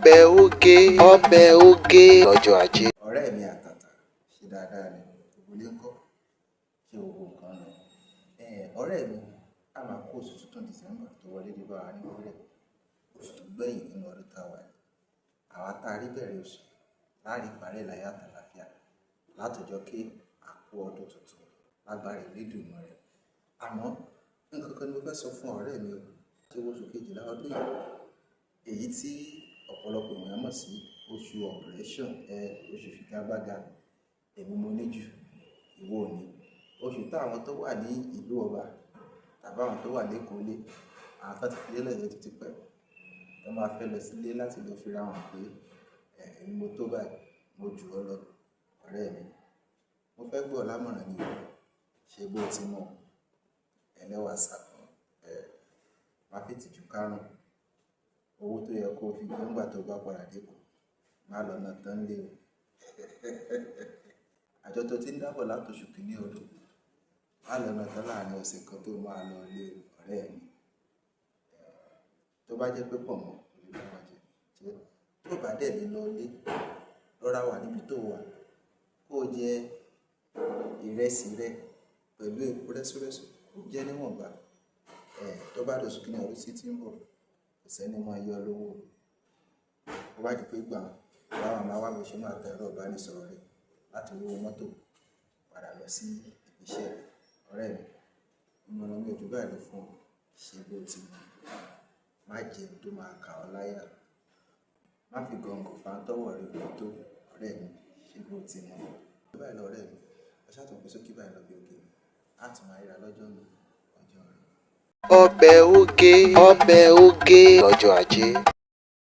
Ọbẹ̀ oge, ọbẹ̀ oge lọ́jọ́ Ajé. Ọ̀rẹ́ mi àtàtà, ṣe dáadáa ni? Gbogbo ilé ńkọ́? Ṣé gbogbo nǹkan lọ? Ọ̀rẹ́ mi, a máa kó oṣù tuntun December tó wọlé dé bá wa ní wẹ́rẹ́. Oṣù tó gbẹ̀yìn nínú ọdún tá a wà yìí. Àwa tá a rí bẹ̀rẹ̀ oṣù láàrin ìparí láyọ̀ àtàlàáfíà látọjọ́ kí a kú ọdún tuntun lágbára Elédùmarè. Àmọ́ nǹkan kan ni mo fẹ́ sọ fún ọ̀rẹ́ mi o. Ṣé oṣù kejìlá ọdún yìí, èyí tí ọ̀pọ̀lọpọ̀ èèyàn mọ̀ sí oṣù operation, oṣù figagbága, èmi mo ní jù, ìwọ ò ní. Oṣù táwọn tó wà ní ìlú ọba tàbí àwọn tó wà lÉkòó lé, àwọn tó ti fi lélẹ̀ lọ́jọ́ tó ti pẹ́, tó máa fẹ́ lọ sílé láti lọ fi ra wọn pé, èmi mo tó báyìí, mo jù ọ́ lọ, ọ̀rẹ́ mi. Mo fẹ́ gbọ́ ọ lámọ̀ràn ni o. Ṣé bó ti mọ̀? Ẹlẹ́wà sàpọ̀n, má fi ìtìjú kárùn. Owó tó yẹ kó fi jẹun nígbà tó bá padà dé Èkó, má lọ ná tán lé o. Àjọ tó ti ń dábọ̀ láti oṣù kìíní ọdún, má lọ ná tán láàrín ọ̀sẹ̀ kan tó máa lọ lé o, ọ̀rẹ́ mi. Tó bá jẹ́ pé pọ̀nmọ́, o lè bá wa jẹ. Tó bá dẹ̀ lé lọ lé, rọra wà níbi tó wà, kó jẹ ìrẹsì rẹ pẹ̀lú epo rẹ́súrẹ́sú, kó jẹ níwọ̀nba. Tó bá di oṣù kìíní ọdún tí ń bọ̀, kò sẹ́ni máa yọ lówó. Ó bá di pé gbà, wàá máa wá bó ṣe máa tẹ ẹ̀rọ ìbánisọ̀rọ̀ rẹ láti owó mọ́tò padà lọ sí ibi iṣẹ́ rẹ. Ọ̀rẹ́ mi, ìmọ̀ràn mi ò ju báyìí lọ fún ọ. Ṣé bó ti mọ̀? Má jẹ ohun tó máa ka ọ láyà. Má fi gọ̀ǹgọ̀ fà tọwọ́ rẹ ò tó, ọ̀rẹ́ mi. Ṣé bó ti mọ̀? Báyìí lọ, ọ̀rẹ́ mi. Ọ ṣá tún pé sókí báyìí lọ bí oge. A tún máa ríra lọ́jọ́ mi, ọjọ́ rẹ. Ọbẹ̀ oge, ọbẹ̀ oge lọ́jọ́ Ajé.